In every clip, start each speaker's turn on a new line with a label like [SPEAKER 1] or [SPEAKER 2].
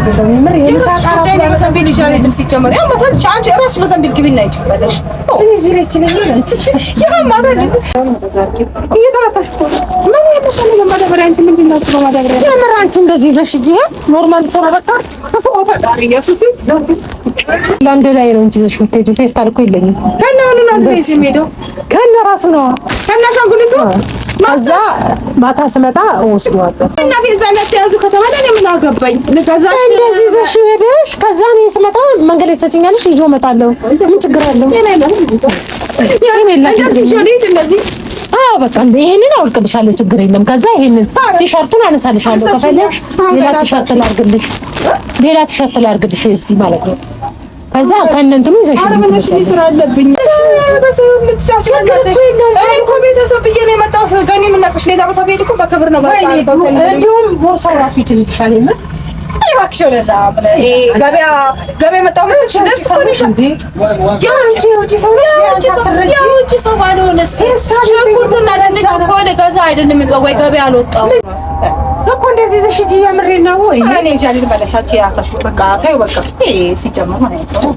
[SPEAKER 1] አይደለም። የምር የምሳ ዕቃ ራሱ
[SPEAKER 2] በዘንቢል ይዤ አልሄድም። ሲጀመር ያማታል። አንቺ እራስሽ በዘንቢል ግቢና ሂጂ ከፈለግሽ።
[SPEAKER 1] እኔ እዚህ ላይ ይችላል አንቺ
[SPEAKER 2] ያማታል።
[SPEAKER 1] እየተመታሽ እኮ ነው። ምን ያመጣል በማዳበሪያ? አንቺ ምንድን ነው እሱ በማዳበሪያ? የምር አንቺ እንደዚህ ይዘሽ ሂጂ። Normal እኮ ነው በቃ።
[SPEAKER 2] ፈጣሪ ኢየሱስ
[SPEAKER 1] ለአንድ ላይ ነው እንጂ ይዘሽ የምትሄጂው። ፌስታል እኮ የለኝም።
[SPEAKER 2] ከነ ምኑ ነው አንድ ላይ ይዤ የምሄደው?
[SPEAKER 1] ከነ ራሱ ነው።
[SPEAKER 2] ከነ አሻንጉሊቱ
[SPEAKER 1] ከዛ ማታ ስመጣ እወስደዋለሁ።
[SPEAKER 2] እና ፌስታል ተያዙ ከተባለ እኔ ምን አገባኝ? ከዛ
[SPEAKER 1] እንደዚህ ይዘሽ ሄደሽ ከዛ እኔ ስመጣ መንገድ ላይ ትሰጪኛለሽ፣ ይዤው እመጣለሁ። ምን ችግር አለው?
[SPEAKER 2] እንደዚህ ይዤ ልሂድ እንደዚህ
[SPEAKER 1] አዎ በቃ እንደ ይሄንን አውልቅልሻለሁ፣ ችግር የለም። ከዛ ይሄንን ቲሸርቱን አነሳልሻለሁ። ከፈለግሽ ሌላ ቲሸርት ላድርግልሽ፣ ሌላ ቲሸርት ላድርግልሽ እዚህ ማለት ነው። ከዛ ከእነ እንትኑ ይዘሽ
[SPEAKER 2] ኧረ በእናትሽ እኔ ስራ አለብኝ። በሰው የምትጫወቺው በእናትሽ። እኔ እኮ ቤተሰብ ብዬ ነው የመጣሁት። ከእኔ ምን ነቅሽ? ሌላ ቦታ ብሄድ እኮ በክብር ነው። በቃ
[SPEAKER 1] እንዲሁም ቦርሳው ራሱ ይችልልሻል። የምር
[SPEAKER 2] እባክሽ ወደዛ ገበያ ገበያ የመጣሁ መሰለሽ? ልብስ እኮ ነው
[SPEAKER 1] እንዴ የውጭ የውጭ ሰው ነው
[SPEAKER 2] የውጭ ሰው ባልሆነስ ሽንኩርትና ድንች እኮ ልገዛ አይደለም የሚባለው ወይ ገበያ አልወጣሁም
[SPEAKER 1] እኮ እንደዚህ ይዘሽ ሂጂ። የምሬን ነው ወይ
[SPEAKER 2] እኔ ይዤ አልሄድም። በለሽ አንቺ ያካሽ በቃ ተይው በቃ። ይሄ ሲጀመር ምን አይነት ሰው ነው?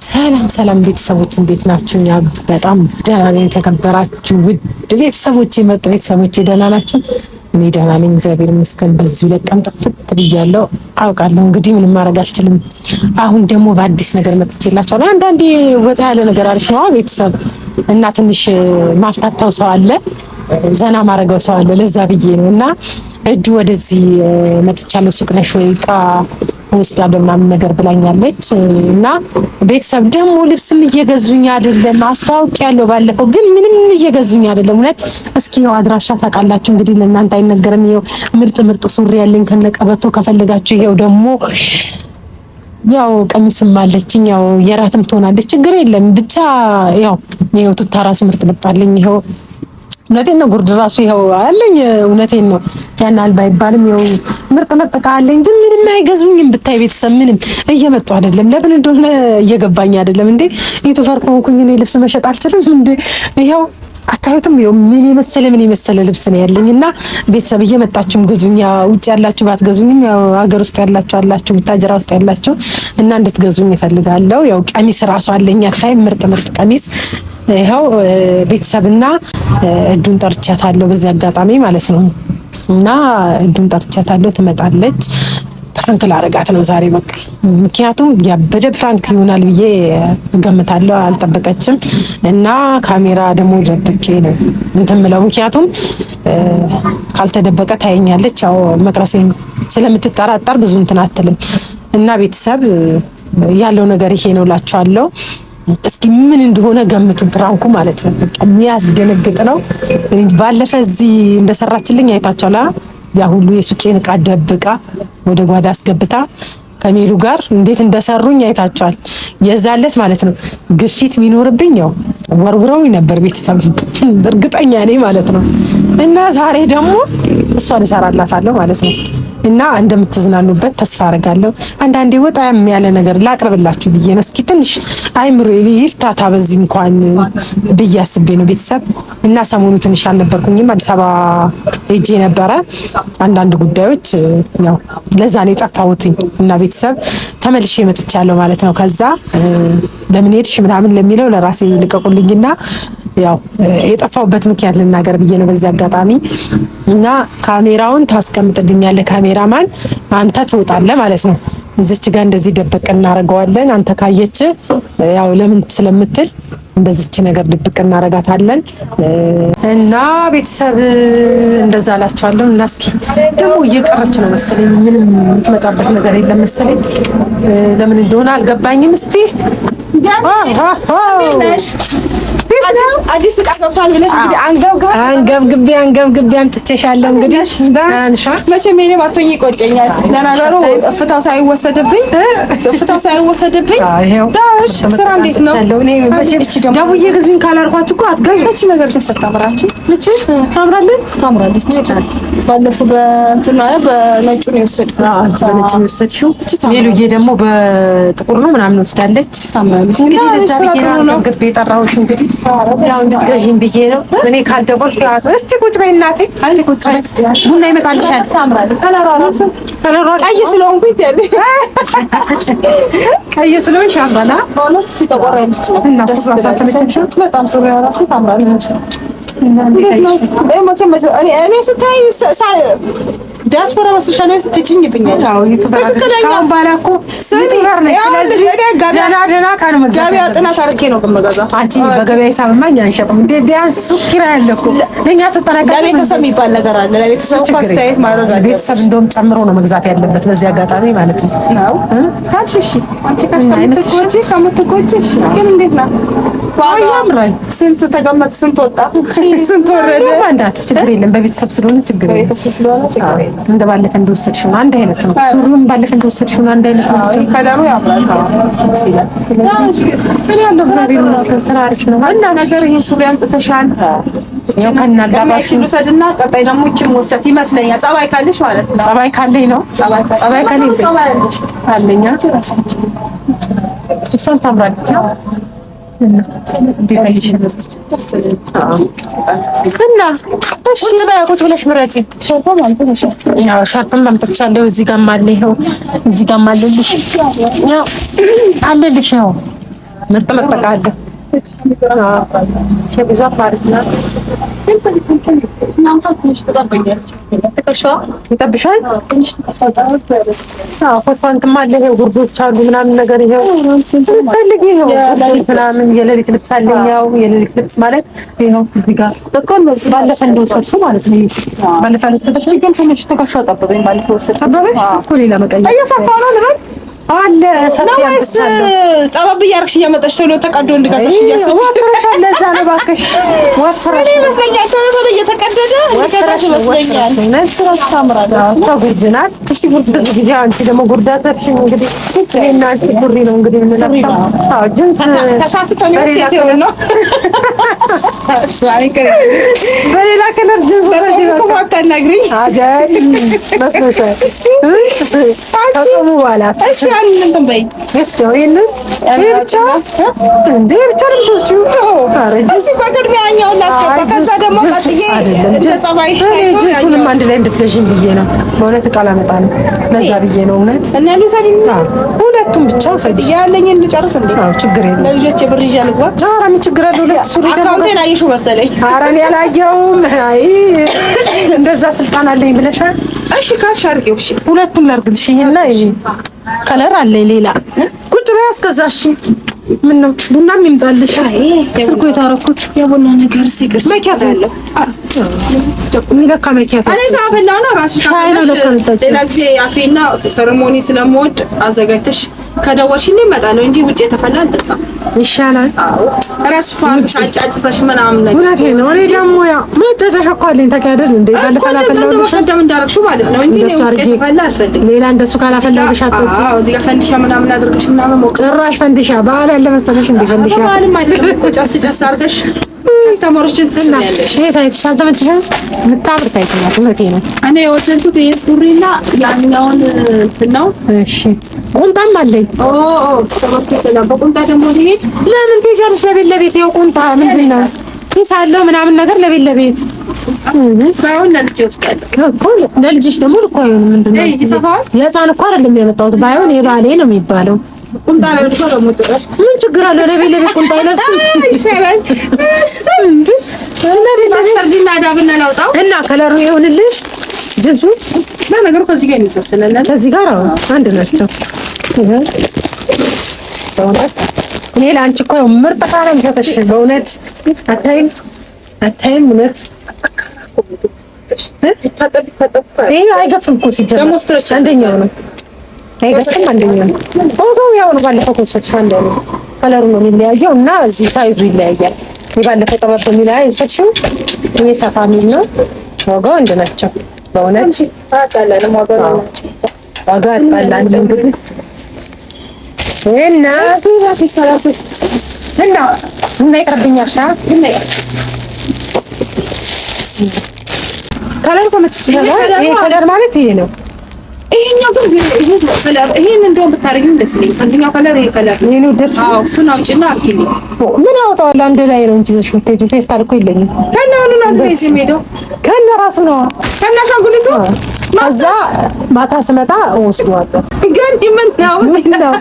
[SPEAKER 1] ሰላም ሰላም ቤተሰቦች እንዴት ናችሁ? እኛ በጣም ደህና ነኝ። የተከበራችሁ ውድ ቤተሰቦች መጥ ቤተሰቦች ደህና ናችሁ? እኔ ደህና ነኝ፣ እግዚአብሔር ይመስገን። በዚህ 2 ቀን ጥፍት ብያለሁ አውቃለሁ። እንግዲህ ምንም ማድረግ አልችልም። አሁን ደግሞ በአዲስ ነገር መጥቼላችኋለሁ። አንዳንዴ ወጣ ያለ ነገር አሪፍ ነው ቤተሰብ እና ትንሽ ማፍታታው ሰው አለ፣ ዘና ማድረገው ሰው አለ። ለዛ ብዬ ነው እና እጁ ወደዚህ መጥቻለሁ። ሱቅ ነሽ ወይ ዕቃ እወስዳለሁ ምናምን ነገር ብላኛለች። እና ቤተሰብ ደግሞ ልብስም እየገዙኝ አይደለም። አስተዋውቂያለሁ ባለፈው፣ ግን ምንም እየገዙኝ አይደለም። እውነት እስኪ ይኸው አድራሻ ታውቃላችሁ እንግዲህ ለእናንተ አይነገርም። ይኸው ምርጥ ምርጥ ሱሪ ያለኝ ከነቀበቶ ከፈለጋችሁ፣ ይኸው ደግሞ ያው ቀሚስም አለችኝ። ያው የራትም ትሆናለች፣ ችግር የለም። ብቻ ያው ይኸው ቱታ ራሱ ምርጥ ምርጥ አለኝ። ይኸው እውነቴን ነው። ጉርድ ራሱ ይኸው አለኝ። እውነቴን ነው። ያን አልባ አይባልም። ይኸው ምርጥ ምርጥ ዕቃ አለኝ፣ ግን ምንም አይገዙኝም። ብታይ ቤተሰብ ምንም እየመጡ አይደለም። ለምን እንደሆነ እየገባኝ አይደለም። እንዴ YouTuber ከሆንኩኝ እኔ ልብስ መሸጥ አልችልም እንዴ? ይኸው አታዩትም? ይኸው ምን የመሰለ ምን የመሰለ ልብስ ነው ያለኝ። እና ቤተሰብ እየመጣችሁም ግዙኝ። ያው ውጭ ያላችሁ ባትገዙኝም ያው ሀገር ውስጥ ያላችሁ አላችሁ፣ ቡታጅራ ውስጥ ያላችሁ እና እንድትገዙኝ እፈልጋለሁ። ያው ቀሚስ ራሱ አለኝ። አታይም? ምርጥ ምርጥ ቀሚስ ይኸው ቤተሰብና እዱን ጠርቻታለሁ በዚህ አጋጣሚ ማለት ነው። እና እዱን ጠርቻታለሁ፣ ትመጣለች። Prank ላረጋት ነው ዛሬ በቃ። ምክንያቱም ያበደ prank ይሆናል ብዬ እገምታለሁ። አልጠበቀችም። እና ካሜራ ደግሞ ደብቄ ነው እንትን ምለው፣ ምክንያቱም ካልተደበቀ ታየኛለች። ያው መቅረሴን ስለምትጠራጠር ብዙ እንትን አትልም። እና ቤተሰብ ያለው ነገር ይሄ ነው እላችኋለሁ። እስኪ ምን እንደሆነ ገምቱ። Prank ኡ ማለት ነው በቃ የሚያስደነግጥ ነው። ባለፈ እዚህ እንደሰራችልኝ አይታችኋል። ያ ሁሉ የሱቄን እቃ ደብቃ ወደ ጓዳ አስገብታ ከሜሉ ጋር እንዴት እንደሰሩኝ አይታችኋል። የዛለት ማለት ነው ግፊት ቢኖርብኝ ያው ወርውረውኝ ነበር ቤተሰብ፣ እርግጠኛ ነኝ ማለት ነው። እና ዛሬ ደግሞ እሷን እሰራላታለሁ ማለት ነው። እና እንደምትዝናኑበት ተስፋ አደርጋለሁ። አንዳንዴ ወጣ ያለ ነገር ላቅርብላችሁ ብዬ ነው። እስኪ ትንሽ አይምሮ ይፍታታ በዚህ እንኳን ብዬ አስቤ ነው ቤተሰብ። እና ሰሞኑ ትንሽ አልነበርኩኝም፣ አዲስ አበባ ሄጄ ነበረ አንዳንድ ጉዳዮች፣ ያው ለዛ ነው የጠፋሁትኝ። እና ቤተሰብ ተመልሼ መጥቻለሁ ማለት ነው። ከዛ ለምን ሄድሽ ምናምን ለሚለው ለራሴ ልቀቁልኝና ያው የጠፋሁበት ምክንያት ልናገር ብዬ ነው በዚህ አጋጣሚ። እና ካሜራውን ታስቀምጥልኛለህ፣ ካሜራማን አንተ ትወጣለህ ማለት ነው። እዚች ጋር እንደዚህ ደበቅ እናደርገዋለን። አንተ ካየች ያው ለምን ስለምትል እንደዚች ነገር ድብቅ እናደርጋታለን። እና ቤተሰብ እንደዛ እላቸዋለሁ። እና እስኪ ደግሞ እየቀረች ነው መሰለኝ፣ ምንም የምትመጣበት ነገር የለም መሰለኝ። ለምን እንደሆነ አልገባኝም። እስቲ
[SPEAKER 2] አዲስ ዕቃ ገብቷል ብለሽ እንግዲህ
[SPEAKER 1] አንገብግቤ አንገብግቤ አምጥቼሻለሁ። እንግዲህ
[SPEAKER 2] መቼም የእኔ ባትሆኚ ይቆጨኛል። ለነገሩ እፍታው ሳይወሰድብኝ እፍታው ሳይወሰድብኝ ዳሽ ስራ እንዴት ነው?
[SPEAKER 1] ደውዬ ግዙኝ ካላልኳችሁ እኮ አትገዙ።
[SPEAKER 2] እቺ ነገር ግን ስታምራችሁ
[SPEAKER 1] እቺ ታምራለች፣
[SPEAKER 2] ታምራለች። ባለፈው በእንትና በነጩ ነው የወሰድኩት።
[SPEAKER 1] አንቺ በነጩ ነው የወሰድሽው። ሜሉዬ ደግሞ በጥቁር ነው ምናምን ወስዳለች።
[SPEAKER 2] ታምራለች።
[SPEAKER 1] እንግዲህ ለዛ ብዬ ነው አንገብግቤ የጠራሁሽ እንግዲህ ያው እንድትገዢኝ ብዬ ነው እኔ ካልደወልኩ። እስቲ ቁጭ በይ እናቴ፣ እስቲ ቁጭ በይ። ቡና ይመጣልሻል።
[SPEAKER 2] ቀይ ስለሆንኩኝ ትያለሽ።
[SPEAKER 1] ቀይ ስለሆንሽ ያምራል።
[SPEAKER 2] በእውነት እቺ ጠቆር ያለች ናት።
[SPEAKER 1] እና ሱሪ አልተመቸሽም?
[SPEAKER 2] በጣም ሱሪ ራሱ ታምራለች። እኔ ስታይ ዲያስፖራ መስልሻለሁ ወይ ስትጭኝብኛለሽ? ገበያ ጥናት አድርጌ ነው የምገዛው።
[SPEAKER 1] አንቺ በገበያ ሂሳብማ እኛ አንሸጥም እንዴ! ቢያንስ ሱቅ ኪራይ አለ እኮ ለእኛ ትጠናቀቅ።
[SPEAKER 2] ለቤተሰብ የሚባል ነገር አለ። ለቤተሰብ እኮ አስተያየት ማድረግ አለ።
[SPEAKER 1] ቤተሰብ እንደውም ጨምሮ ነው መግዛት ያለበት በዚህ አጋጣሚ ማለት ነው።
[SPEAKER 2] ካልሽ እሺ፣ አንቺ ካልሽ ከምትጎጂ እሺ። ግን እንዴት ነው
[SPEAKER 1] ያምራል።
[SPEAKER 2] ስንት ተቀመጥ፣ ስንት ወጣ፣ ስንት ወረደ።
[SPEAKER 1] አንዳች ችግር የለም። በቤተሰብ ስለሆነ ችግር የለም። እንደ ባለፈ እንደወሰድሽው ነው፣ አንድ አይነት ነው። ሱሪውም ባለፈ እንደወሰድሽው ነው፣ አንድ አይነት ነው።
[SPEAKER 2] color ኡ ያምራል።
[SPEAKER 1] ስለዚህ እኔ ያለው እግዚአብሔር ይመስገን ስራ አሪፍ ነው።
[SPEAKER 2] እና ነገር ይሄን ሱሪ አምጥተሻል።
[SPEAKER 1] ያው ከእናዳባሽ
[SPEAKER 2] ልውሰድና ቀጣይ ደግሞ ይህቺን ወስዳት ይመስለኛል። ጸባይ ካለሽ ማለት ነው።
[SPEAKER 1] ጸባይ ካለኝ ነው። ጸባይ ካለኝ አለኛ። እሷን ታምራለች። እንዴት አየሽ? እና ቁጭ በይ፣ ቁጭ ብለሽ ምረጪ። ሻርፕም አምጥቻለሁ። እዚህ ጋርም አለ፣ ይኸው እዚህ ጋርም አለልሽ፣ ያው አለልሽ። ይኸው ምርጥ ምርጥ አለ። ሸሚዟ አሪፍ ናት። ይጠብሻል። ኮት ፓንትም አለ። ይኸው ጉርዶች አሉ ምናምን ነገር ይኸው ፈልጊ። ይኸው ምናምን የሌሊት ልብስ አለኝ። ያው የሌሊት ልብስ ማለት ይኸው እዚህ ጋር ባለፈ እንደወሰድሽው ማለት ነው። ባለፈ እንደወሰድሽው
[SPEAKER 2] ግን ትንሽ ትከሻው ጠበበኝ። ባለፈው ወሰድሽው
[SPEAKER 1] ጠበበሽ እኮ ሌላ መቀየር
[SPEAKER 2] እየሰፋ ነው ልበል
[SPEAKER 1] አለ
[SPEAKER 2] ነው ወይስ ጠበብ እያደረግሽ እያመጣሽ ቶሎ ተቀዶ እንድገዛሽ እያሰብሽ
[SPEAKER 1] ወፍረሻል። ለዛ ነው እባክሽ ወፍረሽ
[SPEAKER 2] እኔ ይመስለኛል ቶሎ ቶሎ እየተቀደደ እንድገዛሽ ይመስለኛል። እሱ ታምራለች።
[SPEAKER 1] እሷ ጉርድ ናት። እሺ ጉርድ ብዙ ጊዜ አንቺ ደግሞ ጉርድ አትለብሽም። እንግዲህ እኔና አንቺ ሱሪ ነው እንግዲህ የምንለብሰው። አዎ ጅንስ
[SPEAKER 2] ተሳስተን ሴት የሆነ ነው
[SPEAKER 1] በሌላ color ጅንስ
[SPEAKER 2] በጽሁፍ አታናግሪኝ
[SPEAKER 1] አጀብ መስሎሻል። ከጾሙ በኋላ
[SPEAKER 2] እሺ ያንን እንትን በይ
[SPEAKER 1] ይሄንን ይሄ ብቻ እንዴ ብቻ ነው የምትወስጂው? ኧረ
[SPEAKER 2] እዚህ እኮ ቅድሚያ ያኛውን ላስገባ፣ ከዛ ደግሞ ቀጥዬ እንደ ጸባይሽ ታይቶ
[SPEAKER 1] ጅንሱንም አንድ ላይ እንድትገዢም ብዬ ነው። በእውነት ዕቃ ላመጣ ነው፣ ለዛ ብዬ ነው። እውነት
[SPEAKER 2] እና ልውሰድ፣
[SPEAKER 1] ሁለቱም ብቻ ውሰጂ።
[SPEAKER 2] ያለኝን ልጨርስ እንዴ?
[SPEAKER 1] አዎ ችግር የለም።
[SPEAKER 2] ለልጆቼ ብር ይዤ ልግባ።
[SPEAKER 1] ኧረ ምን ችግር አለው? ሁለት ሱሪ ደግሞ
[SPEAKER 2] አካውንቴን አየሽው መሰለኝ።
[SPEAKER 1] ኧረ እኔ አላየሁም። አይ እንደዛ ስልጣን አለኝ ብለሻል።
[SPEAKER 2] እሺ ካልሽ አድርጊው። እሺ
[SPEAKER 1] ሁለቱም ላድርግልሽ። ይሄና ይሄ color አለኝ ሌላ። ቁጭ በይ አስገዛሽ። ምን ነው ቡናም ይምጣልሽ። ስልኩ የታረኩት
[SPEAKER 2] የቡና ነገር ሲቅር
[SPEAKER 1] መኪያቶ ለካ መኪያቶ
[SPEAKER 2] እኔ ሳፈላው ነው ራስሽ
[SPEAKER 1] ሻይ ነው ለካ የምጠጪው።
[SPEAKER 2] ሌላ ጊዜ አፌና ceremony ስለምወድ አዘጋጅተሽ ከደወልሽልኝ እመጣለሁ እንጂ ውጭ የተፈላ አልጠጣም።
[SPEAKER 1] ይሻላል።
[SPEAKER 2] አዎ ራስሽ ፋንሽ አጫጭሰሽ ምናምን ነገር
[SPEAKER 1] እውነቴን ነው። እኔ ደግሞ ያው መጫጫሽ እኮ አለኝ ታውቂያለሽ እንዴ? ባለፈው አላፈላሁልሽም
[SPEAKER 2] ቀደም እንዳደረግሽው ማለት ነው እንጂ
[SPEAKER 1] እንደሱ
[SPEAKER 2] ውጭ
[SPEAKER 1] አድርጌ
[SPEAKER 2] የተፈላ አልፈልግም።
[SPEAKER 1] ሌላ እንደሱ ካላፈላሁልሽ አትጠጪም።
[SPEAKER 2] አዎ እዚህ ጋር ፈንዲሻ ምናምን አድርገሽ ምናምን ሞቅ
[SPEAKER 1] ጭራሽ ፈንዲሻ በዓል ያለ መሰለሽ እንዴ? ፈንዲሻ
[SPEAKER 2] በዓልም አይደለም እኮ ጨስ ጨስ አድርገሽ customer ኦችን ትስቢያለሽ።
[SPEAKER 1] ይሄ tight አልተመቸሽም? የምታምር tight ናት። እውነቴን ነው።
[SPEAKER 3] እኔ የወሰድኩት ይሄ ሱሪና ያኛውን እንትን ነው።
[SPEAKER 1] እሺ ቁምጣም አለኝ።
[SPEAKER 3] ኦ ኦ ተመችቶኛል። በቁምጣ ደግሞ ልሄድ
[SPEAKER 1] ለምን ትሄጃለሽ? ለቤት ለቤት ይኸው ቁምጣ ምንድን ነው ኪስ አለው ምናምን ነገር ለቤት ለቤት
[SPEAKER 3] ባይሆን ለልጄ እወስዳለሁ
[SPEAKER 1] እኮ ለልጅሽ ደግሞ እኮ አይሆንም። ምንድን ነው
[SPEAKER 3] ይሰፋዋል።
[SPEAKER 1] ለሕፃን እኮ አይደለም ያመጣሁት። ባይሆን የባሌ ነው የሚባለው።
[SPEAKER 2] ቁምጣ ለብሶ ደግሞ ጥሩ
[SPEAKER 1] ምን ችግር አለው? ለቤት ለቤት ቁምጣ ይለብሱ
[SPEAKER 2] ይሻላል። ሰርጂና ዳብና ላውጣው
[SPEAKER 1] እና color ኡ ይሁንልሽ። ጅንሱ
[SPEAKER 2] ለነገሩ ከዚህ ጋር ይመሳሰላል።
[SPEAKER 1] ከዚህ ጋር አዎ አንድ ናቸው። በእውነት እኔ ለአንቺ እኮ ምርጥ ዕቃ ነው የምሰጥሽ። በእውነት አታይም አታይም። እውነት ይሄ አይገፍም እኮ ሲጀመር አንደኛው ነው አይገፍም። አንደኛው ነው ዋጋው ያው ነው። ባለፈው ከወሰድሽው አንድ ነው። color ኡ ነው የሚለያየው እና እዚህ size ኡ ይለያያል። የባለፈው ጠበብ የሚል የወሰድሽው ይሄ ሰፋ የሚል ነው። ዋጋው አንድ ናቸው። በእውነት ዋጋ አጣላንም እንግዲህ እና እና እና ይቅርብኛል። color ተመችቶሻል? ይሄ color ማለት ይሄ ነው።
[SPEAKER 2] ይሄኛው ግን ይሄ color ይሄን እንደውም ብታደርጊው ደስ ይለኛል። ከዚህኛው color ይሄ color
[SPEAKER 1] ይሄን ወደድሽ?
[SPEAKER 2] አዎ እሱን አውጪና አድርጊልኝ።
[SPEAKER 1] ምን ያወጣዋል? አንድ ላይ ነው እንጂ ይዘሽ የምትሄጂው። ፌስታል እኮ የለኝም።
[SPEAKER 2] ከነ ምኑ ነው አንድ ላይ ይዤ የምሄደው?
[SPEAKER 1] ከነ ራሱ ነው።
[SPEAKER 2] ከነ አሻንጉሊቱ
[SPEAKER 1] ከዛ ማታ ስመጣ እወስደዋለሁ።
[SPEAKER 2] ግን ምን ነው
[SPEAKER 1] ምን ነው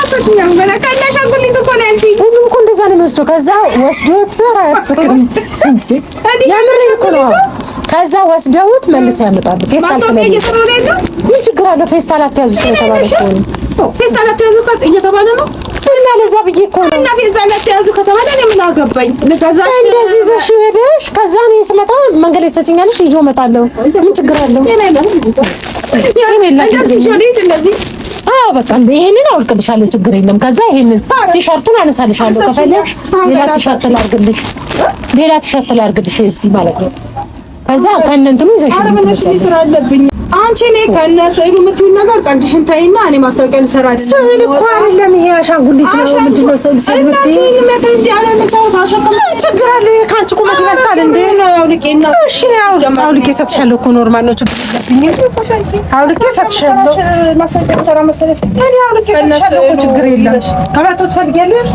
[SPEAKER 2] አሰችኛም ገና ከነ አሻንጉሊቱ እኮ ነው ያልሽኝ።
[SPEAKER 1] ሁሉም እኮ እንደዛ ነው የሚወስደው። ከዛ ወስዶት አያስቅም። የምሬን እኮ ነው። ከዛ ወስደውት መልሰው ያመጣሉ። ፌስታል
[SPEAKER 2] ማስታወቂያ
[SPEAKER 1] ስለሌለ
[SPEAKER 2] እየሰራሁ ነው ያለው።
[SPEAKER 1] ምን ችግር አለው? ፌስታል አትያዙ ስለተባለ እኮ ነው።
[SPEAKER 2] ፌስታል አትያዙ እየተባለ ነው።
[SPEAKER 1] እና ለዛ ብዬ እኮ ነው።
[SPEAKER 2] እና ፌስታል አትያዙ ከተባለ እኔ ምን አገባኝ? ልገዛ
[SPEAKER 1] እንደዚህ ይዘሽ ሄደሽ ከዛ እኔ ስመጣ መንገድ ላይ ትሰጪኛለሽ፣ ይዤው እመጣለሁ። ምን ችግር አለው?
[SPEAKER 2] ጤና የለውም። እንደዚህ ይዤው ልሂድ እንደዚህ
[SPEAKER 1] አዎ በቃ ይሄንን አውልቅልሻለሁ፣ ችግር የለም። ከዛ ይሄንን ቲሸርቱን አነሳልሻለሁ። ከፈለግሽ ሌላ ቲሸርት ላድርግልሽ፣ ሌላ ቲሸርት ላድርግልሽ እዚህ ማለት ነው። ከዛ ከእነ እንትኑ ይዘሽ
[SPEAKER 2] ኧረ በእናትሽ እኔ ስራ አለብኝ። አንቺ እኔ ከእነ ስዕሉ የምትይውን ነገር ቀልድሽን ተይና፣ እኔ ማስታወቂያ ልሰራ አይደለም።
[SPEAKER 1] ስዕል እኮ አይደለም ይሄ አሻንጉሊት ነው። ምንድን ነው ስዕል ስዕል የምትይው? ችግር አለው? ይሄ ከአንቺ ቁመት ይበልጣል እንዴ? እሺ አውልቄ እሰጥሻለሁ እኮ normal ነው፣ ችግር የለብኝም። አውልቄ እሰጥሻለሁ።
[SPEAKER 2] ማስታወቂያ ልሰራ መሰለሽ?
[SPEAKER 1] እኔ አውልቄ እሰጥሻለሁ እኮ ችግር የለም። ቀበቶ ትፈልጊያለሽ?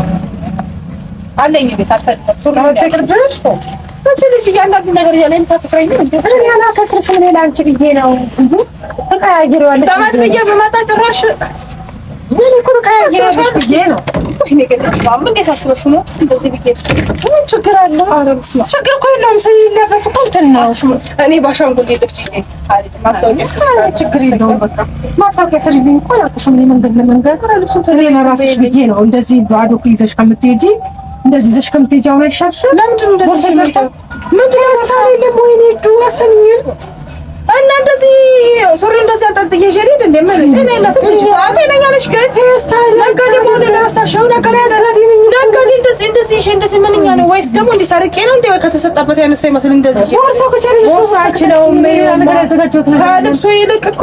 [SPEAKER 2] አለኝ ቤት አልፈልግም።
[SPEAKER 1] ቀበቶ ይቅርብሽ።
[SPEAKER 2] አንቺ ልጅ እያንዳንዱ ነገር እያለኝ ታከስረኝ ነው እንዴ?
[SPEAKER 1] እኔ አላከስርሽም። እኔ ለአንቺ ብዬ ነው ተቀያይሬዋለሁ።
[SPEAKER 2] ዘመድ ብዬ ብመጣ ጭራሽ
[SPEAKER 1] ምን እኮ ተቀያይሬዋለሽ ብዬ ነው።
[SPEAKER 2] ወይኔ ግን በስመ አብ እንዴት አስበሽ ነው እንደዚህ ብዬ?
[SPEAKER 1] ምን ችግር አለው?
[SPEAKER 2] ኧረ በስመ አብ
[SPEAKER 1] ችግር እኮ የለውም። ሲለበስ እኮ እንትን ነው።
[SPEAKER 2] እኔ ባሻንጉሊት ልብስ ይዤ አልሄድም። ማስታወቂያ
[SPEAKER 1] ችግር የለውም። በቃ ማስታወቂያ ስሪልኝ እኮ አላልኩሽም? እኔ መንገድ ለመንገድ እኔ ለራስሽ ብዬ ነው እንደዚህ ባዶ እኮ ይዘሽ ከምትሄጂ እንደዚህ ይዘሽ ከምትሄጂ አሁን አይሻልሽም?
[SPEAKER 2] ለምንድን ነው እንደዚህ
[SPEAKER 1] ቦርሳ ምንድን ነው ፌስታል የለም። ወይኔ ዱ አሰሚኝም
[SPEAKER 2] እና እንደዚህ ሱሪ እንደዚህ አንጠልጥዬ ይዤ ልሂድ እንዴ? ምን ጤና የላትም ልጅቷ። ጤነኛ ነሽ ግን ነጋዴ መሆኑን ረሳሽው? ነጋዴ ነጋዴ እንደዚህ እንደዚህ ይዤ እንደዚህ ምንኛ ነው? ወይስ ደግሞ እንዲህ ሰርቄ ነው እንዴ? ከተሰጠበት ያነሳ ይመስል እንደዚህ ይዤ
[SPEAKER 1] ቦርሳው ከቻለ
[SPEAKER 2] ቦርሳ አይችለውም።
[SPEAKER 1] ሌላ ነገር ያዘጋጀሁት ነገር
[SPEAKER 2] ከልብሱ ይልቅ እኮ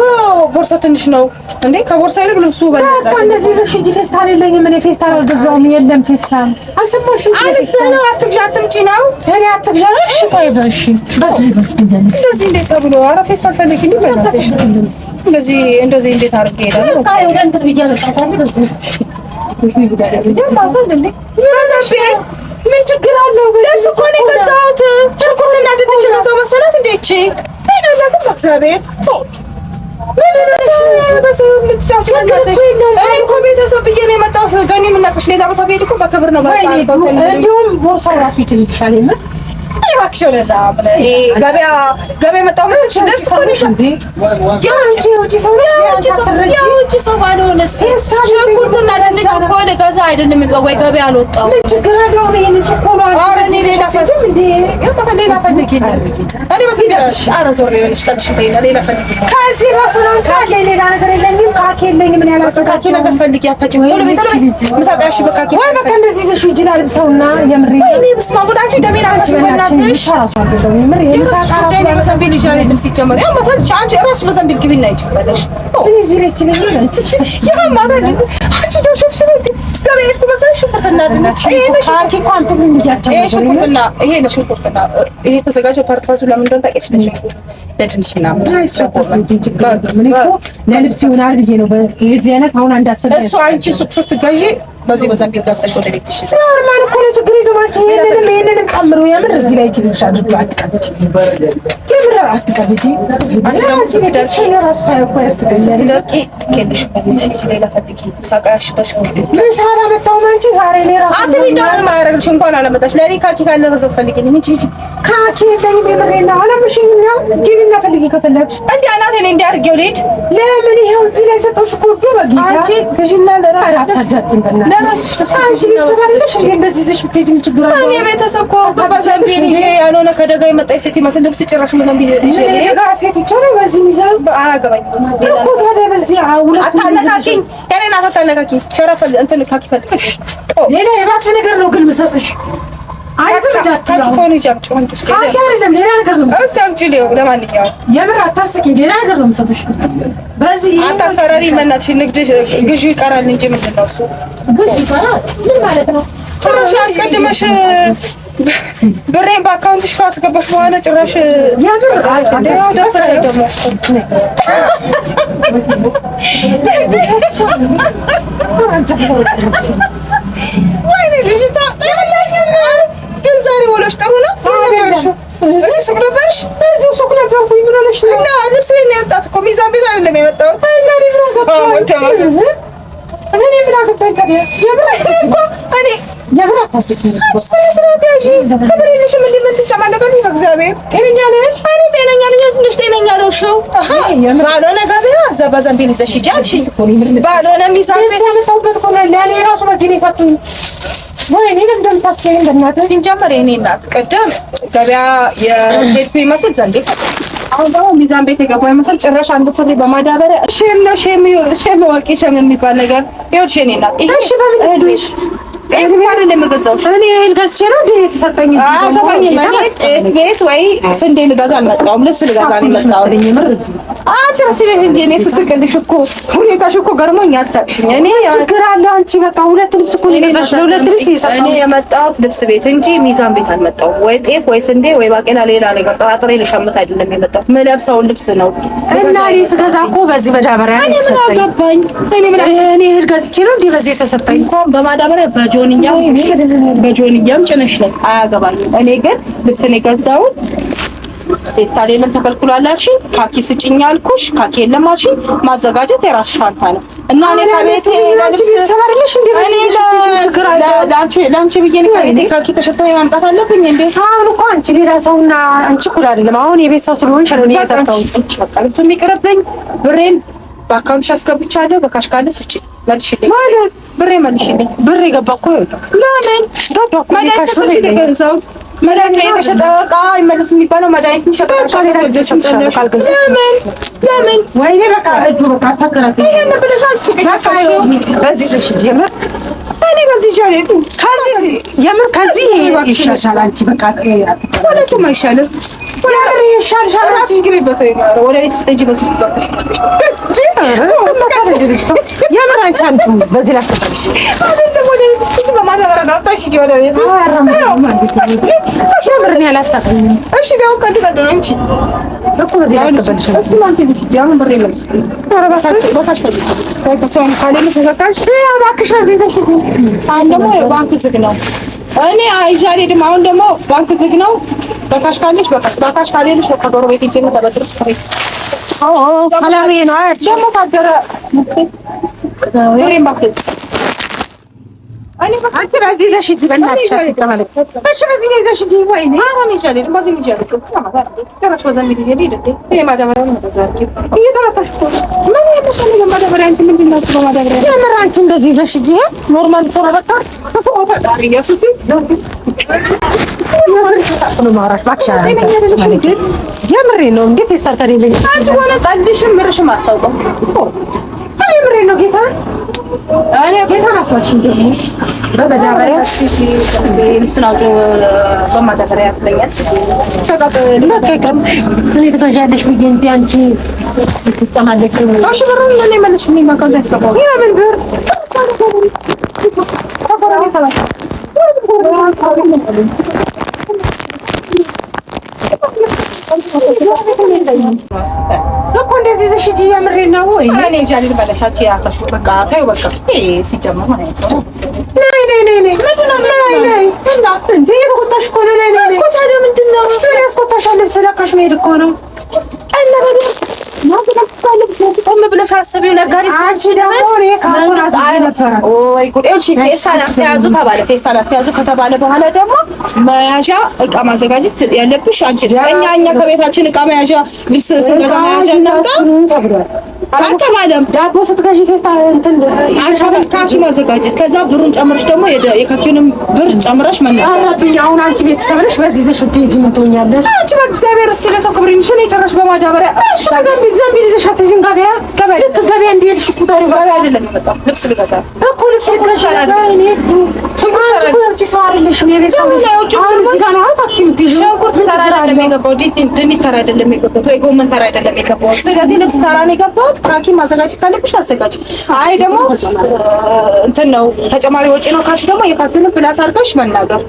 [SPEAKER 2] ቦርሳው ትንሽ ነው እንዴ? ከቦርሳ ይልቅ ልብሱ በለጠ።
[SPEAKER 1] በቃ እንደዚህ ይዘሽ ሂጂ። ፌስታል የለኝም እኔ ፌስታል አልገዛሁም። የለም ፌስታል። አልሰማሽም?
[SPEAKER 2] አልግዛ ነው አትግዣ፣ አትምጪ ነው
[SPEAKER 1] እኔ አትግዣ። እሺ ቆይ በእሺ በዚህ
[SPEAKER 2] እንደዚህ እንዴት ተብሎ? ኧረ ፌስታል ፈልጊልኝ በእናትሽ። እንደዚህ እንደዚህ እንዴት አድርጌ እሄዳለሁ?
[SPEAKER 1] በቃ የሆነ እንትን ብዬ አመጣታለሁ። በዚህ ምን ችግር አለው?
[SPEAKER 2] ልብስ እኮ ነው የገዛሁት። ሽንኩርትና ድንች የገዛሁ መሰላት እንዴ? ይቺ ጤና የላትም እግዚአብሔር። እኔ እኮ ቤተሰብ ብዬ ነው የመጣሁት። ገኒ የምናውቅሽ ሌላ ቦታ ብሄድ እኮ በክብር ነው። በቃ
[SPEAKER 1] እንዲሁም ቦርሳው ራሱ ይችልልሻል። የምር
[SPEAKER 2] እባክሽ ወደዛ ገበያ ገበያ የመጣሁ መሰለሽ? ልብስ እኮ ነው
[SPEAKER 1] የውጭ ሰው
[SPEAKER 2] የውጭ ሰው ባልሆነስ ሽንኩርትና ድንች እኮ ልገዛ አይደለም ወይ ገበያ አልወጣሁም።
[SPEAKER 1] ምን ችግር አለው? ይሄ ንጹህ እኮ ነው።
[SPEAKER 2] ኧረ እኔ ሌላ ሌላ ፈልጊልኝ። እኔ በዚህ ኧረ ዞር ይበልሽ ቀልድሽን ተይና ሌላ ፈልጊልኝ።
[SPEAKER 1] ከዚህ ራሱ ነው እንጂ አለ ሌላ ነገር የለኝም። ካኪ የለኝም። ምን
[SPEAKER 2] ካኪ ነገር ፈልጊ። አታጭም። ቶሎ በይ ቶሎ በይ። ምሳ ጣያሽ በካኪ
[SPEAKER 1] ወይ በቃ እንደዚህ ይዘሽ ሂጂ ላልብሰውና የምሬን
[SPEAKER 2] ወይኔ በስመ አብ ወልድ አንቺ ደሜን አታጭም። በእናትሽ
[SPEAKER 1] ምሳ ራሱ አልገዛሁም። የምር የምሳ ዕቃ ራሱ
[SPEAKER 2] እኔ በዘንቢል ይዤ አልሄድም። ሲጀመር ያማታል። አንቺ እራስሽ በዘንቢል ግቢና ሂጂ ከፈለግሽ።
[SPEAKER 1] እኔ እዚህ ላይ ይችላል
[SPEAKER 2] ያማታል። አንቺ ዶሽፍሽ ነው ገበያ ሄድኩ መሰለሽ ሽንኩርትና ድንች ይሄ ነው
[SPEAKER 1] ካኪ እኮ አንቱም ብያቸው
[SPEAKER 2] ይሄ ሽንኩርትና ይሄ ነው ሽንኩርትና ይሄ የተዘጋጀው purpose ኡ ለምን እንደሆነ ታውቂያለሽ? ለሽንኩርት ለድንች ምናምን
[SPEAKER 1] ለልብስ ይሆናል ብዬ ነው። የዚህ አይነት አሁን አንድ አስር
[SPEAKER 2] እሱ አንቺ ሱቅ ስትገዢ በዚህ በዘንቢል ገዝተሽ ወደ ቤትሽ ይዘሽ
[SPEAKER 1] normal እኮ ነው። ችግር የለውም። አንቺ ይሄንንም ይሄንንም ጨምሮ የምር እዚህ ላይ ይችልሻል። አትቀልጂ፣ የምር አትቀልጂ።
[SPEAKER 2] አንቺ ደግሞ ስትደርሺ
[SPEAKER 1] ራሱ ሳይኮ ያስገኛል።
[SPEAKER 2] ስትደርቂ ትኬልሽበት ሌላ ፈልጊ። ምሳ ቃያሽበት
[SPEAKER 1] ምሳ አላመጣሁም። አንቺ ዛሬ እኔ ራሱ
[SPEAKER 2] አትሪ እንደው ምንም አያደርግልሽ። እንኳን አላመጣሽ ለእኔ ካኪ ካለ በዛው ፈልጊልኝ እንጂ ሂጂ።
[SPEAKER 1] ካኪ የለኝም። የምሬን ነው። አላመሸኝም። ያው ግቢና ፈልጊ ከፈለግሽ።
[SPEAKER 2] እንዲህ አናቴ እኔ እንዲህ አድርጌው ልሂድ።
[SPEAKER 1] ለምን ይኸው እዚህ ላይ ሰጠሁሽ እኮ ወዶ በጌታ
[SPEAKER 2] አንቺ ግዢና ለራስሽ
[SPEAKER 1] አታዳጥም። በእናትሽ
[SPEAKER 2] ለራስሽ ልብስ
[SPEAKER 1] አንቺ ቤተሰብ አይደለሽ እንዴ? እንደዚህ ይዘሽ ብትሄጂ ምን ችግር አለው?
[SPEAKER 2] እኔ ቤተሰብ ከሆንኩ በዘንቢል ይዤ ያልሆነ ከደጋ የመጣች ሴት ይመስል ልብስ ጭራሽ በዘንቢል ይዤ
[SPEAKER 1] ምን የደጋ ሴት ብቻ ነው በዚህ ሚዛን
[SPEAKER 2] አያገባኝም
[SPEAKER 1] እኮ ታዲያ በዚህ ሁለቱም
[SPEAKER 2] አታነካኪኝ፣ የእኔ እናት አታነካኪኝ። ሸረፍ እንትን ካኪ ፈልግ።
[SPEAKER 1] ሌላ የባሰ ነገር ነው ግን የምሰጥሽ።
[SPEAKER 2] ካኪ ከሆነ ሂጂ አምጪው። አንቺ ውስጥ
[SPEAKER 1] ካኪ አይደለም ሌላ ነገር ነው።
[SPEAKER 2] እስኪ አምጪ ሊሆን ለማንኛውም
[SPEAKER 1] የምር አታስቂኝ። ሌላ ነገር ነው የምሰጥሽ። በዚህ
[SPEAKER 2] አታስፈራሪ። በእናትሽ ንግድ ግዢ ይቀራል እንጂ ምንድን ነው እሱ
[SPEAKER 1] ግዢ ይቀራል? ምን ማለት ነው?
[SPEAKER 2] ጭራሽ አስቀድመሽ ብሬን በ account ሽ ካስገባሽ በኋላ ጭራሽ
[SPEAKER 1] የምር
[SPEAKER 2] ደርሶሻል ደግሞ ወይኔ ልጅቷ ግን ዛሬ ውሎሽ ጥሩ ነው። እዚህ ሱቅ ነበርሽ?
[SPEAKER 1] እዚሁ ሱቅ ነበርኩኝ። ምን ሆነሽ ነው?
[SPEAKER 2] እና ልብስ ቤት ነው የመጣሁት እኮ ሚዛን ቤት አይደለም የመጣሁት።
[SPEAKER 1] እና እኔ ምን አገባኝ? እኔ ምን አገባኝ ታዲያ? የምር
[SPEAKER 2] እኮ እኔ
[SPEAKER 1] የምር አታስቂኝ።
[SPEAKER 2] ስነ ስርዓት ያዢ። ክብር የለሽም። እንደ ምን ትጨማለቃለሽ? በእግዚአብሔር
[SPEAKER 1] ጤነኛ ነሽ?
[SPEAKER 2] እኔ ጤነኛ ነኝ። ትንሽ ጤነኛ ነው። እሺው ባልሆነ ገበያ እዛ በዘንቢል ይዘሽ ሂጂ አልሽኝ። ባልሆነ ሚዛን
[SPEAKER 1] ልብስ
[SPEAKER 2] ቤት
[SPEAKER 1] ያመጣሁበት እኮ ነው። ለእኔ ራሱ በዚህ ነው የሰጡኝ። ወይኔ ለምን እንደምታስቸኝ በእናትህ።
[SPEAKER 2] ሲጀመር የእኔ እናት ቅድም ገበያ የሄድኩ ይመስል ዘንቢል ሰጠኝ። አሁን ደግሞ ሚዛን ቤት የገባው ይመስል ጭራሽ አንድ ሱሪ በማዳበሪያ shame ነው shame shame ወርቂ shame የሚባል ነገር ይኸውልሽ የእኔ እናት ይሄ
[SPEAKER 1] እሺ በምን
[SPEAKER 2] እህል ቤት ጤፍ አይደለም የገዛሁት።
[SPEAKER 1] እኔ እህል ገዝቼ ነው እንዴ የተሰጠኝ?
[SPEAKER 2] አልገባኝም። እኔ ጤፍ ቤት ወይ ስንዴ ልገዛ አልመጣሁም፣ ልብስ ልገዛ ነው የመጣሁት። አንቺ እራስሽ ነሽ እንጂ እኔ ስስቅልሽ እኮ ሁኔታሽ እኮ ገርሞኝ አሳቅሽኝ። እኔ
[SPEAKER 1] ችግር አለ። አንቺ በቃ ሁለት ልብስ እኮ ነው የገዛሽው። ለሁለት ልብስ የሰጠው
[SPEAKER 2] እኔ የመጣሁት ልብስ ቤት እንጂ ሚዛን ቤት አልመጣሁም። ወይ ጤፍ ወይ ስንዴ ወይ ባቄላ፣ ሌላ ነገር ጥራጥሬ ልሸምት አይደለም የመጣሁት። የምለብሰውን ልብስ ነው።
[SPEAKER 1] እና እኔ ስገዛ እኮ በዚህ መዳበሪያ ነው
[SPEAKER 2] እኔ ምን
[SPEAKER 1] የተሰጠኝ።
[SPEAKER 2] አገባኝ? እኔ ምን
[SPEAKER 1] እኔ እህል ገዝቼ ነው እንዴ በዚህ የተሰጠኝ?
[SPEAKER 2] እንኳን በማዳበሪያ በጆንያም በጆንያም ጭነሽ ነው አያገባኝም። እኔ ግን ልብስን የገዛሁት ፌስታል የለም ተከልክሏል አልሽኝ፣ ካኪ ስጭኝ አልኩሽ፣ ካኪ የለም አልሽኝ። ማዘጋጀት የራስሽ ፋንታ ነው እና እኔ ከቤቴ ለልብስ
[SPEAKER 1] ቤተሰብ አይደለሽ እንዴ?
[SPEAKER 2] እኔ
[SPEAKER 1] ችግር አለ?
[SPEAKER 2] ለአንቺ ብዬ እኔ ከቤቴ ካኪ ተሸክሜ ማምጣት አለብኝ እንዴ?
[SPEAKER 1] አሁን እኮ አንቺ ሌላ ሰውና አንቺ እኩል አይደለም። አሁን የቤት ሰው ስለሆንሽ ነው እኔ የሰጠሁት።
[SPEAKER 2] በቃ ልብሱ የሚቀርብኝ ብሬን በ account ሽ አስገብቻለሁ። በ cash ካለ ስጪ መልሽልኝ፣
[SPEAKER 1] ማለት
[SPEAKER 2] ብሬ መልሽልኝ።
[SPEAKER 1] ብር የገባ እኮ
[SPEAKER 2] ለምን
[SPEAKER 1] ገባ እኮ እኔ
[SPEAKER 2] መድኃኒት
[SPEAKER 1] cash ብር
[SPEAKER 2] ተሰጥቶሽ
[SPEAKER 1] የለኝም።
[SPEAKER 2] የገዛሁት መድኃኒት ላይ የተሸጠ ዕቃ አይመለስም የሚባለው መድኃኒት የሚሸጠ
[SPEAKER 1] በቃ ሌላ ጊዜ እሰጥሻለሁ ካልገዛሽ።
[SPEAKER 2] ለምን ለምን
[SPEAKER 1] ወይኔ በቃ እጁ በቃ አታከራክሪ።
[SPEAKER 2] ይሄን ብለሽ አንቺ ሱቅ
[SPEAKER 1] በቃ
[SPEAKER 2] የከፈትሽው
[SPEAKER 1] በዚህ ይዘሽ ሂጂ። የምር
[SPEAKER 2] እኔ በዚህ ይዤ አልሄድም።
[SPEAKER 1] ከዚህ የምር ከዚህ ይሻልሻል። አንቺ በቃ
[SPEAKER 2] ሁለቱም አይሻልም።
[SPEAKER 1] የምር ይሻልሻል። አንቺ
[SPEAKER 2] እራስሽ ግቢበት ወይ ወደ ቤት ስትሄጂ በዚህ ውስጥ በቃ
[SPEAKER 1] የምር አንቺ አንቺ በዚህ ላስቀበልሽ
[SPEAKER 2] አይደለም ወደ ቤት ስትሄጂ በማዳበሪያ ዳምጣሽ ሂጂ ወደ ቤት።
[SPEAKER 1] የምር እኔ አላስታውቅም
[SPEAKER 2] እሺ ደግሞ ቀልድ ቀልድ ነው እንጂ
[SPEAKER 1] እኮ በዚህ ላስቀበልሽ
[SPEAKER 2] እሱ አንቺ ልጅ ሂጂ። አሁን ብሬ መልሽልኝ።
[SPEAKER 1] ኧረ እባክሽ
[SPEAKER 2] በ cash ፈልጊ። በካሽ ካሌለ ተዘጋጅ።
[SPEAKER 1] እባክሽ በዚህ ይዘሽ ሂጂ።
[SPEAKER 2] አሁን ደግሞ ባንክ ዝግ ነው። እኔ ይዤ አልሄድም። አሁን ደግሞ ባንክ ዝግ ነው። በ cash ካለሽ በ cash በ cash ካሌለሽ ከጎረቤት ሂጂ እና ተበድረሽ ክፈይ።
[SPEAKER 1] ሰላሜ ነው አይደል?
[SPEAKER 2] ደግሞ ታደረ ብሬን እባክህ
[SPEAKER 1] አንቺ በዚህ ይዘሽ ሂጂ በእናትሽ አትጨማለቂ። እሺ በዚህ ነው ይዘሽ ሂጂ። ወይኔ
[SPEAKER 2] አሁን ይዤ አልሄድም። በዚህ ይዤ አልሄድም። ጭራሽ በዘንቢል ይዤ ልሂድ እንዴ? ይሄ ማዳበሪያውን ወደዛ አድርጊው። እየተመታሽ እኮ ነው። ምን ያመጣል በማዳበሪያ? አንቺ ምንድን ነው እሱ በማዳበሪያ?
[SPEAKER 1] የምር አንቺ እንደዚህ ይዘሽ ሂጂ። normal እኮ ነው በቃ።
[SPEAKER 2] ፈጣሪ ኢየሱስ
[SPEAKER 1] ነው የማወራሽ። እባክሽ አንቺ አትጨማለቂ። የምሬን ነው እንዴ ፌስታል ከሌለኝ
[SPEAKER 2] አንቺ ሆነ ቀልድሽም ምርሽም አስታውቀው።
[SPEAKER 1] እኔ የምሬን ነው ጌታ
[SPEAKER 2] እኔ
[SPEAKER 1] ጌታን አስባሽኝ ደግሞ በመዳበሪያ
[SPEAKER 2] ልብሱን አውጪው በማዳበሪያ ትለኛለሽ።
[SPEAKER 1] በቃ ይቅርብሽ። እኔ ትገዣለሽ ብዬ እንጂ አንቺ ትጨማለቂ።
[SPEAKER 2] እሺ ብሩን ለእኔ መልሽልኝ። በ account ያስገባው
[SPEAKER 1] የምን ብር እኮ እንደዚህ ይዘሽ ሂጂ። የምሬን ነው። ወይ
[SPEAKER 2] እኔ ይዤ አልሄድም በለሽ። አንቺ ያልከሽ በቃ ተይው በቃ። ይሄ ሲጀመር ምን አይነት ሰው ነው?
[SPEAKER 1] ነይ ነይ ነይ ነይ ነይ ነይ
[SPEAKER 2] እና
[SPEAKER 1] እንዴ እየተቆጣሽ እኮ ነው። ነይ ነይ ነይ
[SPEAKER 2] እኮ ታዲያ ምንድን ነው?
[SPEAKER 1] ምን ያስቆጣሻል? ልብስ ለካሽ መሄድ እኮ ነው።
[SPEAKER 2] እና ታዲያ ቆም ብለሽ አስቢው። ነጋዴ
[SPEAKER 1] አንቺ ደግሞ እኔ ካሁን አዝዤ ነበረ።
[SPEAKER 2] ወይ ጉድ! ይኸውልሽ ፌስታል አትያዙ ተባለ። ፌስታል አትያዙ ከተባለ በኋላ ደግሞ መያዣ እቃ ማዘጋጀት ያለብሽ አንቺ ነሽ። እኛ ከቤታችን እቃ መያዣ ልብስ ስንገዛ መያዣ እናምጣ
[SPEAKER 1] ተብሏል።
[SPEAKER 2] አልተባለም።
[SPEAKER 1] ዳቦ ስትገዢ ፌስታል እንትን
[SPEAKER 2] ካኪ ማዘጋጀት፣ ከዛ ብሩን ጨምረሽ ደግሞ የካኪውንም ብር ጨምረሽ መናገር።
[SPEAKER 1] ቀረብኝ። አሁን አንቺ ቤተሰብ ነሽ፣ በዚህ ይዘሽ ብትሄጂ ምን ትሆኛለሽ?
[SPEAKER 2] አንቺ በእግዚአብሔር እስኪ ለሰው ክብር ይንሽ። እኔ ጭራሽ በማዳበሪያ
[SPEAKER 1] እሺ ዘንቢል ዘንቢል ይዘሽ አትሄጂም? ገበያ ልክ ገበያ እንደሄድሽ እኮ ታዲያ
[SPEAKER 2] ገበያ አይደለም የመጣው ልብስ ልገዛ
[SPEAKER 1] እኮ ልብስ ልትገዢ ወይኔ አንቺ እኮ የውጭ ሰው አይደለሽም፣ የቤት ሰው ነሽ። አሁን እዚህ ጋር ነው ታክሲ የምትይዢው።
[SPEAKER 2] ሽንኩርት
[SPEAKER 1] ምን
[SPEAKER 2] ተራ
[SPEAKER 1] ችግር
[SPEAKER 2] አይደለም
[SPEAKER 1] አለው?
[SPEAKER 2] የገባው፣ ድንች ተራ አይደለም የገባሁት፣ ወይ ጎመን ተራ አይደለም የገባሁት። ስለዚህ ልብስ ተራ ነው የገባሁት። ካኪ ማዘጋጀት ካለብሽ አዘጋጅ። አይ ደግሞ እንትን ነው ተጨማሪ ወጪ ነው ካልሽ ደግሞ የካኪውን plus አድርገሽ መናገር።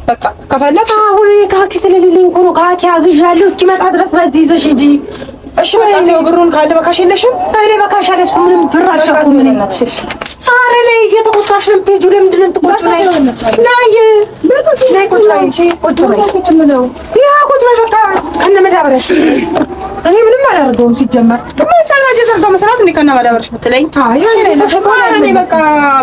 [SPEAKER 2] በቃ ከፈለግሽ
[SPEAKER 1] አሁን እኔ ካኪ ስለሌለኝ እኮ ነው ካኪ አዝዣለሁ። እስኪመጣ ድረስ በዚህ ይዘሽ ሂጂ።
[SPEAKER 2] እሺ በቃ ተይው። ብሩን ካለ በ cash የለሽም?
[SPEAKER 1] እኔ በ cash አልያዝኩም፣ ምንም ብር አልሸኩም። እኔ ኧረ ነይ፣ እየተቆጣሽ ነው የምትሄጂው። ለምንድን ነው የምትቆጪው? ነይ ነይ ነይ፣ ቁጭ በይ አንቺ፣ ቁጭ በይ፣ ያ ቁጭ በይ በቃ ከነ መዳበሪያሽ። እኔ ምንም አላደርገውም ሲጀመር።
[SPEAKER 2] መሰናጀ ዘርጋው መስራት እንዴ ከነ መዳበሪያሽ ብትለኝ፣
[SPEAKER 1] አይ
[SPEAKER 2] እኔ በቃ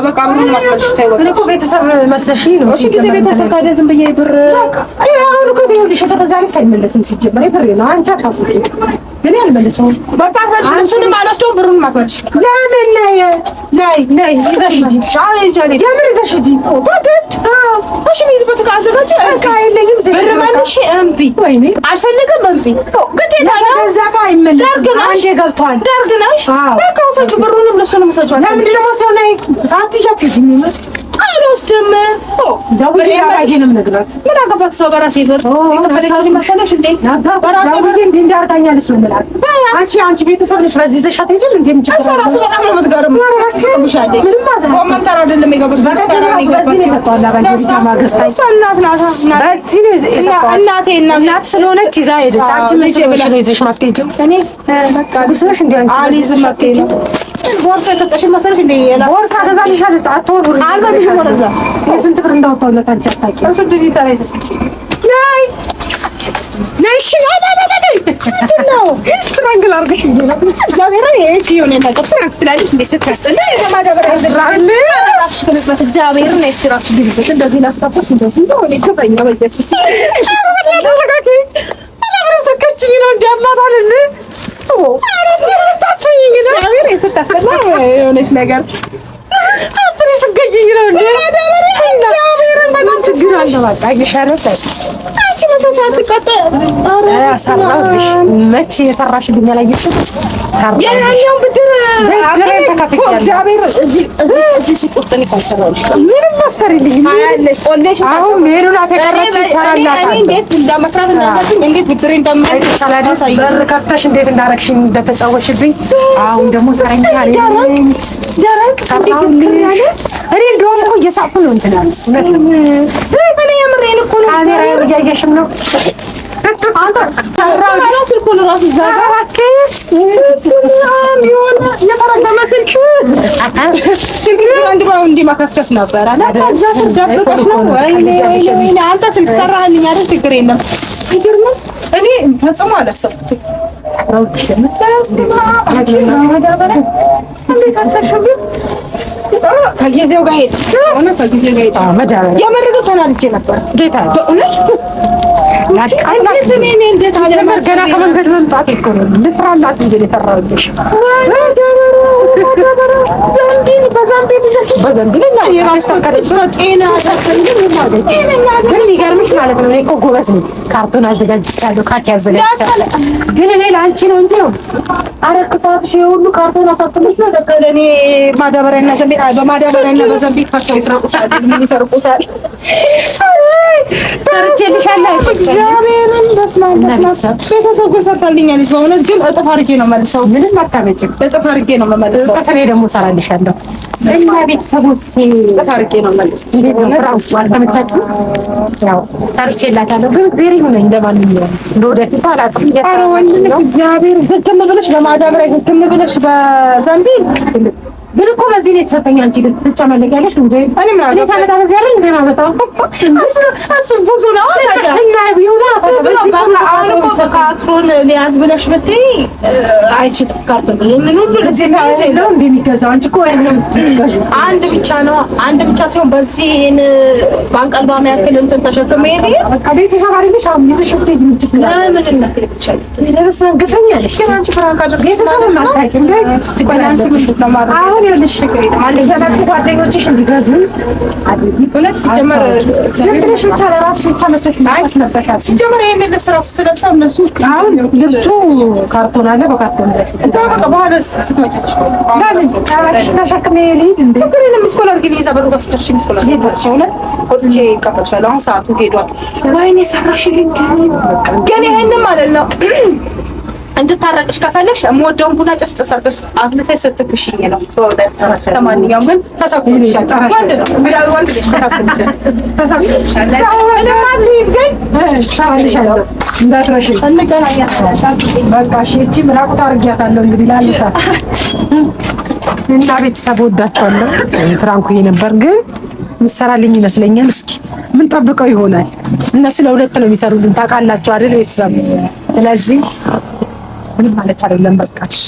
[SPEAKER 2] በቃ ብሩን ማትመልሽ ተይው በቃ።
[SPEAKER 1] እኔ እኮ ቤተሰብ መስለሽኝ ነው
[SPEAKER 2] እሺ ጊዜ ቤተሰብ ታዲያ ዝም ብዬ ብር
[SPEAKER 1] በቃ ይሄ አሁን እኮ ይኸውልሽ የተገዛ ልብስ አይመለስም ሲጀመር። ብሬ ነው አንቺ አታስቢ። እኔ አልመልሰውም።
[SPEAKER 2] በቃ አትመልሽም። እሱንም አልወስደውም፣ ብሩንም አትመልሽም።
[SPEAKER 1] ለምን? ነይ ነይ ነይ፣ ይዘሽ ሂጂ።
[SPEAKER 2] አሁን ይዤ አልሄድም።
[SPEAKER 1] የምር ይዘሽ ሂጂ።
[SPEAKER 2] በግድ እሺ፣ የሚይዝበት ዕቃ አዘጋጅ።
[SPEAKER 1] ዕቃ የለኝም። ይዘሽ
[SPEAKER 2] ብር
[SPEAKER 1] ሂጂ በቃ።
[SPEAKER 2] መልሽ። እምቢ
[SPEAKER 1] ወይኔ
[SPEAKER 2] አልፈልግም። እምቢ ግዴታ ነው።
[SPEAKER 1] የተገዛ ዕቃ አይመለስም።
[SPEAKER 2] ደርግ ነሽ፣
[SPEAKER 1] አንዴ ገብቷል።
[SPEAKER 2] ደርግ ነሽ።
[SPEAKER 1] አዎ።
[SPEAKER 2] በቃ ውሰጂው፣ ብሩንም ልብሱንም ውሰጂው።
[SPEAKER 1] ለምንድን ነው የምወስደው? ነይ ሳትይዣት አትሄጂም። የምር
[SPEAKER 2] አልወስድም።
[SPEAKER 1] ደውዬ አባዬ ነው የምነግራት።
[SPEAKER 2] ምን አገባት ሰው በራሴ ብር የከፈለችልኝ መሰለሽ እንዴ? በራሴ ብር
[SPEAKER 1] ደውዬ እንዲህ እንዲህ አድርጋኛለች ነው የምላት። አንቺ አንቺ ቤተሰብ ነሽ፣ በዚህ ይዘሽ አትሄጂም እንዴ? ምን ችግር
[SPEAKER 2] እሷ
[SPEAKER 1] አለ?
[SPEAKER 2] ራሱ በጣም ነው የምትገርመው። ትገርምሻለች።
[SPEAKER 1] ምንም አታደርግም።
[SPEAKER 2] ጎመን ተራ አይደለም የገባችው፣
[SPEAKER 1] በቀደም
[SPEAKER 2] ተራ ነው
[SPEAKER 1] ራሱ በዚህ ነው የሰጠኋት አባዬ ቢጃማ ገዝታኝ።
[SPEAKER 2] እሷ እናት ናት።
[SPEAKER 1] በዚህ ነው የሰጠኋት።
[SPEAKER 2] እናቴ
[SPEAKER 1] እናት ስለሆነች ይዛ ሄደች። አንቺ ምን ስለሆንሽ ነው ይዘሽ ማትሄጂው?
[SPEAKER 2] እኔ በቃ
[SPEAKER 1] ጉስ ነሽ እንዴ አንቺ?
[SPEAKER 2] አልይዝም። አትሄጂም። ቦርሳ የሰጠሽኝ መሰለሽ እንዴ?
[SPEAKER 1] ቦርሳ እገዛልሻለሁ። አትወርውሪ።
[SPEAKER 2] አልበልሽም። ወደዛ
[SPEAKER 1] የስንት ብር እንዳወጣሁለት አንቺ አታውቂም።
[SPEAKER 2] እሱ ድሪታ ላይ ይዘሽ
[SPEAKER 1] ነይ ነይ፣ እሺ ነይ ነይ ነይ ነይ።
[SPEAKER 2] ምንድን ነው
[SPEAKER 1] prank ላድርግሽ እንዴ ነው?
[SPEAKER 2] እግዚአብሔርን ይህቺ የሆነ ነገር prank ትላለች እንዴ? ስታስጠላ። የማዳበሪያ ራስሽ ግቢበት፣ እግዚአብሔርን እስኪ ራስሽ ግቢበት። እንደዚህ ላስታፖት እንደዚህ እንደሆነ ይገባኛ በጀት
[SPEAKER 1] ተረጋጊ። አላብረው ሰከችኝ ነው እንዴ አባባል እንዴ?
[SPEAKER 2] እግዚአብሔር ስታስጠላ የሆነች ነገር
[SPEAKER 1] አፍረሽ ገይኝ ነው እንዴ?
[SPEAKER 2] እግዚአብሔርን በጣም
[SPEAKER 1] ችግር አለ። በቃ ይሻላል።
[SPEAKER 2] አንቺ መሰል ሳትቀጠ
[SPEAKER 1] ሰራሁልሽ። መቼ የሰራሽልኝ አላየሽም? ሰራሁልሽ።
[SPEAKER 2] ያኛውን ብድር
[SPEAKER 1] ብድሬን ተከፍያለሁ።
[SPEAKER 2] እግዚአብሔር እዚህ እዚህ እዚህ ሱቅ ውስጥ እኔ እኮ አልሰራሁልሽም።
[SPEAKER 1] ምንም አሰሪልኝ።
[SPEAKER 2] አያለሽ ቆሌሽ
[SPEAKER 1] አሁን ሜሉናት የቀረችው
[SPEAKER 2] እኔ
[SPEAKER 1] እሰራላታለሁ።
[SPEAKER 2] እንዴት እንደመስራት እንዳለብኝ እንዴት ብድሬ እንደማይሻል
[SPEAKER 1] በር ከፍተሽ እንዴት እንዳረግሽኝ እንደተጫወሽብኝ፣ አሁን ደግሞ ተረኛ ነኝ።
[SPEAKER 2] ደረቅ
[SPEAKER 1] ሰራሁልሽ። እኔ እንደውም እኮ እየሳቅኩ ነው እንትን ያልኩት። እውነት ነው።
[SPEAKER 2] እኔ የምሬን እኮ ነው።
[SPEAKER 1] ካሜራ እያየሽም ነው።
[SPEAKER 2] አንተ ስልኩን እራሱ እዛ ጋር
[SPEAKER 1] እባክሽ
[SPEAKER 2] የሆነ የተረገመ ስልክ ስልክ አንድ ባው እንዲህ ማከስከስ ነበር። እዛ ስር ደብቀሽ ነው። ወይኔ ወይኔ ወይኔ! አንተ ስልክ ሰራህልኝ አይደል? ችግር የለም። አይገርምም? እኔ ፈጽሞ አላሰብኩትም። በስመ አብ! አንቺ ማዳበሪያ እንዴት አልሰርሽም? ከጊዜው ጋር ሄድ እውነት ከጊዜው ጋር ሄድ።
[SPEAKER 1] መዳበሪያ
[SPEAKER 2] የምር ግን ተናድጄ ነበር
[SPEAKER 1] ጌታ
[SPEAKER 2] በእውነት እንዴት እኔ እኔ እንዴት
[SPEAKER 1] ጀመር ገና ከመንገድ መምጣት እኮ ነው። ልስራላት እንጂ የሰራሁልሽ
[SPEAKER 2] ዘንቢል በዘንቢል ይዘሽ
[SPEAKER 1] በዘንቢል እና
[SPEAKER 2] የራስ ጤና
[SPEAKER 1] ግን የሚገርምሽ ማለት ነው እኔ እኮ ጎበዝ ነኝ። ካርቶን አዘጋጅቻለሁ፣ ካኪ አዘጋጅቻለሁ። ግን እኔ ለአንቺ ነው እንጂ ነው
[SPEAKER 2] አረ ክፋትሽ የሁሉ ካርቶን አሳትመሽ ነው። በቃ ለእኔ ማዳበሪያና ዘንቢል በማዳበሪያና በዘንቢል ፈርተው ይስረቁሻል። ምን ይሰርቁሻል?
[SPEAKER 1] ሰርቼልሻለሁ።
[SPEAKER 2] እግዚአብሔርን በስመ አብ በስመ አብ። ቤተሰብ ግን ሰርታልኛለች በእውነት ግን እጥፍ አድርጌ ነው መልሰው
[SPEAKER 1] ምንም አታመጭም።
[SPEAKER 2] እጥፍ አድርጌ ነው የምመልሰው።
[SPEAKER 1] እጥፍ እኔ ደግሞ እሰራልሻለሁ። እና ቤተሰቦቼ
[SPEAKER 2] እጥፍ አድርጌ ነው የምመልሰው።
[SPEAKER 1] እንዴት ነው ፍራውስ አልተመቻችሁም? ያው ሰርቼላታለሁ፣ ግን እግዜር ይሁነኝ። ለማንኛውም ለወደፊቱ አላውቅም።
[SPEAKER 2] ኧረ ወንድም እግዚአብሔር ግግም ብለሽ በማዳበሪያ ግግም ብለሽ በዘንቢል
[SPEAKER 1] ግን እኮ በዚህ ነው የተሰጠኝ። አንቺ ግን ትጨመለቂያለሽ እንዴ?
[SPEAKER 2] እኔ ምን
[SPEAKER 1] እኔ ሳመጣ በዚህ አይደል እንዴ የማመጣው?
[SPEAKER 2] እሱ እሱ ብዙ ነው ታዲያ
[SPEAKER 1] እና ይሁና
[SPEAKER 2] ብዙ ነው። በቃ አሁን እኮ በካርቶን ሊያዝ ብለሽ ብትይ አይችልም። ካርቶን ይሄንን ሁሉ ልብስ የሚያዝ
[SPEAKER 1] ነው
[SPEAKER 2] የለም።
[SPEAKER 1] እንዴ የሚገዛው? አንቺ እኮ ያለው የሚገዛው
[SPEAKER 2] አንድ ብቻ ነው። አንድ ብቻ ሲሆን በዚህ ባንቀልባ ያክል እንትን ተሸክሜ እኔ
[SPEAKER 1] በቃ ቤተሰብ አይደለሽ? አሁን ይዘሽ ብትሄጂ ምን ችግር አለ?
[SPEAKER 2] ለምን እናክል ብቻ
[SPEAKER 1] ለበስመ አብ ግፈኛ ነሽ።
[SPEAKER 2] ግን አንቺ prank አድርገሽ
[SPEAKER 1] ቤተሰብ አታውቂም።
[SPEAKER 2] ቆይ አንቺ ምንድን ነው ማድረግ
[SPEAKER 1] አሁን ይኸውልሽ የተመጡ ጓደኞችሽ እንዲገዙ አድርጊ።
[SPEAKER 2] እውነት ሲጀመር
[SPEAKER 1] ዝም ብለሽ ብቻ ለራስሽ ብቻ መተሽ መጣሽ መጣሽ
[SPEAKER 2] ሲጀመር ይሄንን ልብስ ራሱ ስለብሰው እነሱ
[SPEAKER 1] አሁን ልብሱ ካርቶን አለ፣ በካርቶን ይዘሽ
[SPEAKER 2] እንትን በቃ በኋላ ስትመጪ
[SPEAKER 1] ለምን እባክሽ ተሸክሜ ልሂድ እንዴ?
[SPEAKER 2] ችግር የለም። missed call አድርጊልኝ እዛ በሩ ጋር ስትደርሺ missed call አድርጊልኝ። ወጥቼ እውነት ወጥቼ እቀበልሻለሁ። አሁን ሰዓቱ ሄዷል። ወይኔ ሰራሽልኝ። ግን ይሄንን ማለት ነው እንድታረቅሽ ከፈለግሽ የምወደውን ቡና ጨስጨስ አድርገሽ አፍልተሽ ስትክሽኝ ነው። ለማንኛውም ግን ተሳክቶልሻል። ወንድ ነው እግዚአብሔር ወንድ ልጅ ተሳክቶልሻል። ተሳክቶልሻል። ምንም አትይም ግን
[SPEAKER 1] እሰራልሻለሁ፣ እንዳትረሺ።
[SPEAKER 2] እንገናኛለን።
[SPEAKER 1] በቃ እሺ። እቺ ምራቁት አድርጊያታለሁ እንግዲህ ላልሳ እና ቤተሰብ ወዳቸዋለሁ። Prank ኡ ይሄ ነበር፣ ግን ምሰራልኝ ይመስለኛል። እስኪ ምን ጠብቀው ይሆናል? እነሱ ለሁለት ነው የሚሰሩልን ታውቃላችሁ አይደል ቤተሰብ። ስለዚህ ምንም ማለት አይደለም። በቃ እሺ።